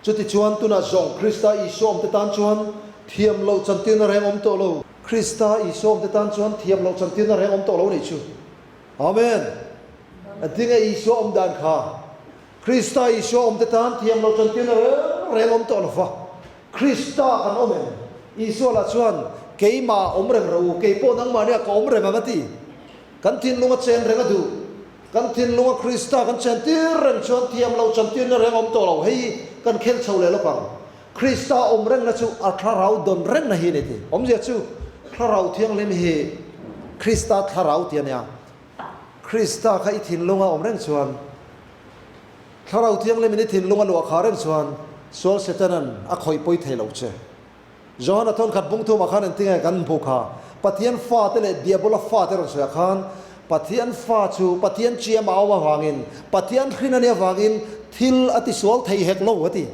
Chutichuan tunah zawng Krista Isua awmte tan chuan thiam loh chantirna reng awm tawh lo. Krista Isua awmte tan chuan thiam loh chantirna reng awm tawh lo nih chu. Amen! Engtinge Isua awm dan kha? Krista Isua awmte tan thiam loh chantirna reng reng awm tawh lo va. Krista kan awm em? Isua lah chuan, Keimah awm reng rawh u, kei pawh nangmahniah ka awm reng ang a ti. Kan thinlung a chen reng a duh. Kan thinlunga Krista kan chen tir reng chuan thiam loh chantirna reng awm tawh lo. Hei hi kan khel chho leh lawk ang. Krista awm rengna chu a thlarau dawn rengna hi a ni ti. Awmzia chu Thlarau Thianghlim hi Krista thlarau ti a nia. Krista kha i thinlunga awm reng chuan Thlarau Thianghlimin i thinlunga luah khah reng chuan sual Setanan a khawih pawi thei lo che. Johana thawnkhat bungthumah khan engtinge kan hmuh kha? Pathian fate leh Diabola fate rawn sawiah khan Pathian fa chu Pathian chiam a awm avangin, Pathian hrin a nih avangin thil a tisual thei hek lo a ti.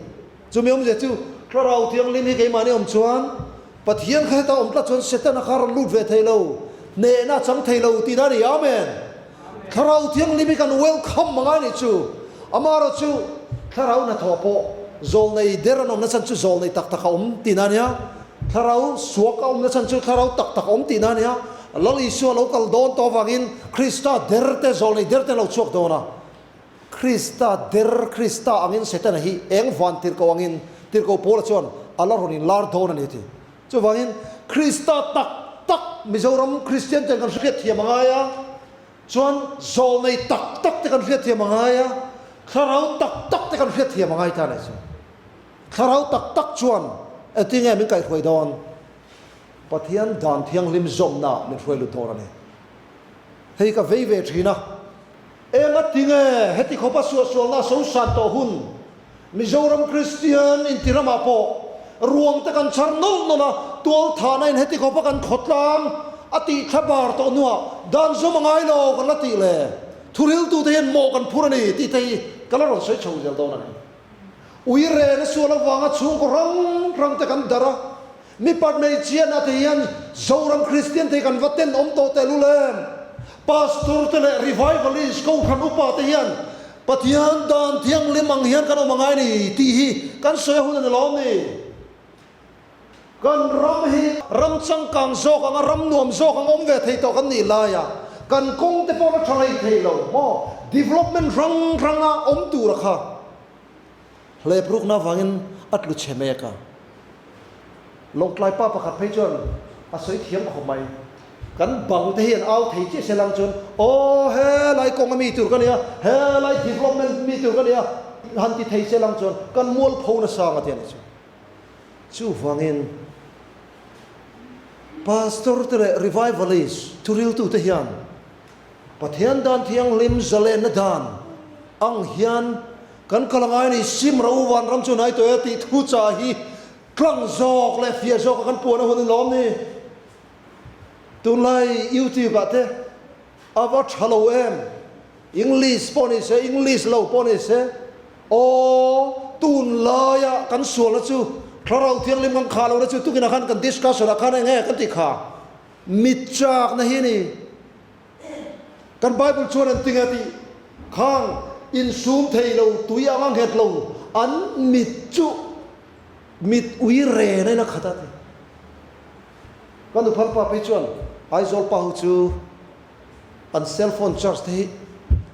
Chumi awmzia chu Thlarau Thianghlim hi keimahni awm chuan Pathian kha heta awm tlat chuan Setana kha rawn lut ve thei lo, hnehna a chang thei lo tihna a ni. Amen! Thlarau Thianghlim hi kan welcome a ngai nih chu. Amaherawh chu Thlarau hnathawh pawh zawlnei der an awmna chhan chu zawlnei tak tak a awm tihna a nia. Thlarau suak a awmna chhan chu Thlarau tak tak a awm tihna a nia. Lal Isua lo kal dawn tawh avangin Krista der te, zawlnei der te an lo chhuak dawn a. Krista der, Krista angin Setana hi eng van tirhkoh angin tirhkoh Paula chuan a la rawn inlar dawn a ni a ti. Chuvangin Krista tak tak Mizoram Kristian ten kan hriat thiam a ngai a, chuan zawlnei tak tak te kan hriat thiam a ngai a, thlarau tak tak te kan hriat thiam a ngai ta a ni chu. Thlarau tak tak chuan engtin nge min kaihhruai dawn? Pathian dan thianghlim zawmnaah min hruai lut dawn a ni. Hei ka vei ve thin a. Enga tinge heti khawpa suahsualna a sosan tawh hun Mizoram Kristian inti ramah pawh ruang te kan chhar nawlh nawlh a, tualthahna in heti khawpa kan khawtlang a tih thla bar tawh hnuah dan zawm a ngai lo kan la tih le thuriltute hian mawh kan phur a ni tih te hi ka la rawn sawi chho zel dawn a ni. Ui rena sual avanga chhungkaw hrang hrang te kan darh a, Mipat hmeichhiatna te hian Zoram Kristian te hi kan va ten awm tawh tehlul em? Pastor te leh Revivalist Kohhran upa te hian Pathian dan thianghlim ang hian kan awm a ngai ni tih hi kan sawi a hun a ni lawm ni? Kan ram hi ram changkang zawk anga ram nuam zawk ang awm ve thei tawh kan nih laia kan kawng te pawh la tha hlei thei lo maw? Development hrang hranga awm tura kha Hlep rukna avangin a tlu chhe mek a. Lawngtlai pa pakhat phei chuan a sawi thiam khawp mai. Kan bang te hi an au thei chiah se lang chuan, Aw helai kawnga mi tur ka nia, helai development mi tur ka nia han ti thei se lang chuan kan mualpho nasa ang a ti a nih chu. Chuvangin Pastor te leh Revivalist thuriltute hian Pathian dan thianghlim zalenna dan ang hian kan kal a ngai a ni. Sim ro vanram chu hnai tawh e tih thu chah hi tlang zawk leh fiah zawka kan puan a hun in lawm ni. Tunlai YouTube ah te a va tha lo em? English pawh ni se, English lo pawh ni se, aw tunlaia kan sualna chu Thlarau Thianghlim kan khah lohna chu tukinah khan kan discussion ah khan eng nge kan tih kha? Mit chakna hi a ni. Kan Bible chuan an tinge tih khang insum thei lo, tui anga nghet lo, an mit chu mit ui ren ain a khat a ti. Ka nuphal pa phei chuan Aizawl pa ho chu an cell phone charge te hi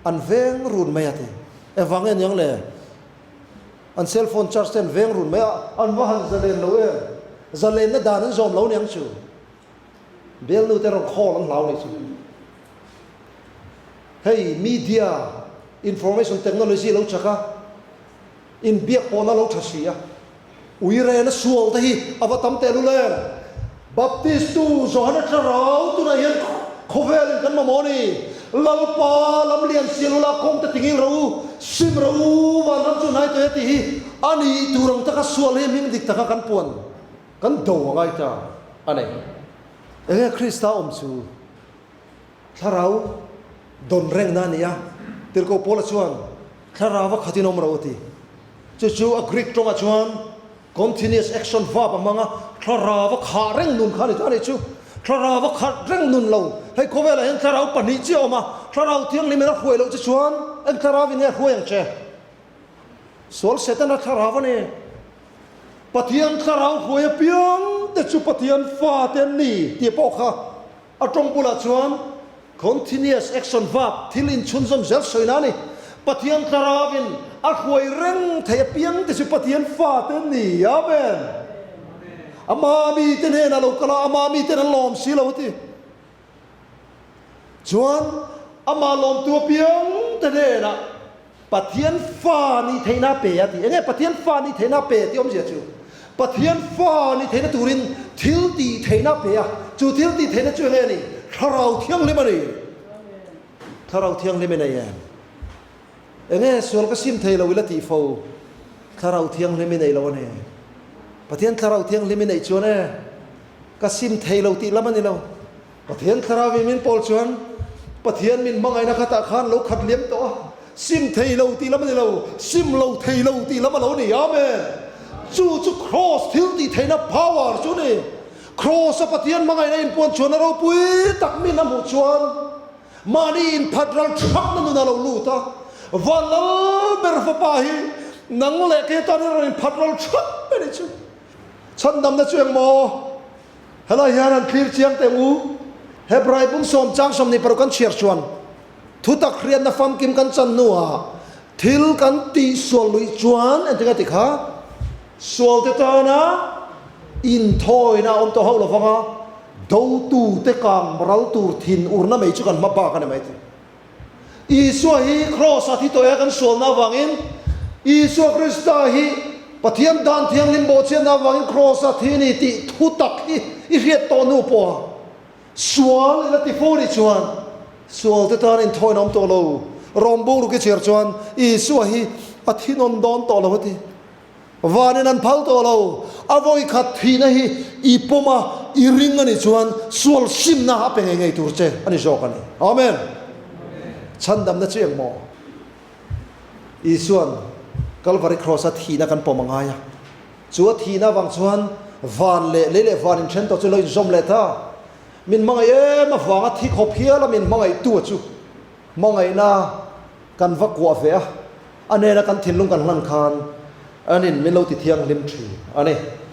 an veng run mai a ti. Engvang nge aniang le? An cell phone charge te an veng run mai a, an va han zalen lo em? Zalenna dan an zawm lo aniang chu. Bialnu te rawn call an hlau nih chu. Hei media information technology lo chak a, inbiak pawhna lo tha si a, uirena sual te hi a va tam tehlul em? Baptist tu Johana Thlarau tunah hian khawvelin kan mamawh a ni. Lalpa lam lian sial ula kawng te tingil rawh u, sim rawh u, vanram chu hnai tawh e tih hi a nih tur ang taka sual hi hming dik taka kan puan. Kan do a ngai ta a nei. Enge Krista awm chu thlarau dawn rengna a ni a, Tirhkoh Paula chuan thlarau a khatin awm ro a ti. Chu chu a Greek tawngah chuan continuous action verb a hmang a, thlarau a khah reng nun kha a ni ta a nih chu. Thlarau a khat reng nun lo. Hei khawvelah hian thlarau pahnih chiah a awm a, thlarau thianghlim in a hruai loh che chuan eng thlarau in nge a hruai ang che? Sual Setana thlarau a ni. Pathian thlarau hruai apiang te chu Pathian fate an ni tih pawh kha a tawng bulah chuan continuous action verb, thil inchhunzawm zel sawina a ni. Pathian thlarauin a hruai reng thei apiang te chu Pathian fate an ni. Amen. Ama mite hnenah lo kal a, ama miten an lawm si lo a ti. Chuan amah lawmtu apiang te hnenah Pathian fa nih theihna a pe a ti. Enge Pathian fa nih theihna a pe tih awmzia chu? Pathian fa nih theihna turin thil tih theihna a pe a, chu thil tih theihna chu enge a ni? Thlarau Thianghlim a ni. Thlarau Thianghlim i nei em? Enge sual ka sim thei lo ila tih fo? Thlarau Thianghlim i nei lo a ni. Pathian Thlarau Thianghlim i neih chuan e, Ka sim thei lo tih lam a ni lo. Pathian thlarau in min pawl chuan Pathian min hmangaihna khatah khan lo khat liam tawh a, sim thei lo tih lam a ni lo, sim lo thei lo tih lam a lo ni. Amen! Chu chu Kraws thil tih theihna power chu a ni. Kraws-a Pathian hmangaihna inpuan chuan a ropui tak min a hmuh chuan mahni inphat ral thakna nun a lo lut a, Van lal ber fapa hi nang leh kei tan hian rawn inphat ral thak a ni chu. Chhandamna chu engmaw? Helai hian han thlir chiang teh u. Hebrai bung sawm chang 26 kan chhiar chuan thutak hriatna famkim kan chan hnuah thil kan tih sual luih chuan engtin a ti kha? Sualte tana inthawina a awm tawh hauh lovang a, dotute kang ral tur thin urna mai chu kan hma bak a ni mai thei. Isua hi Kraws-a thi tawh e kan sualna avangin, Isua Krista hi Pathian dan thianghlim bawhchhiatna avangin Kraws-a thi a ni tih thu tak hi i hriat tawh hnu pawha sual i la ti fo nih chuan sualte tan inthawina awm tawh lo. Rawng bungruk i chhiar chuan Isua hi a thinawn dawn tawh lo a ti. Vanin an phal tawh lo. A vawi khat thihna hi i pawm a, i ring a nih chuan sual simna a pe ngei ngei tur che a ni zawk a ni. Amen. Chhandamna chu eng maw? Isua'n Kalvari Kraws-a thihna kan pawm a ngai a. Chu a thihna avang chuan van leh lei leh van inthen tawh chu lo inzawm leh ta. Min hmangaih em avanga thi khawp hiala min hmangaihtu a chu hmangaihna kan va kuah ve a, a nena kan thinlung kan hlan khan anin min lo ti thianghlim thin a ni.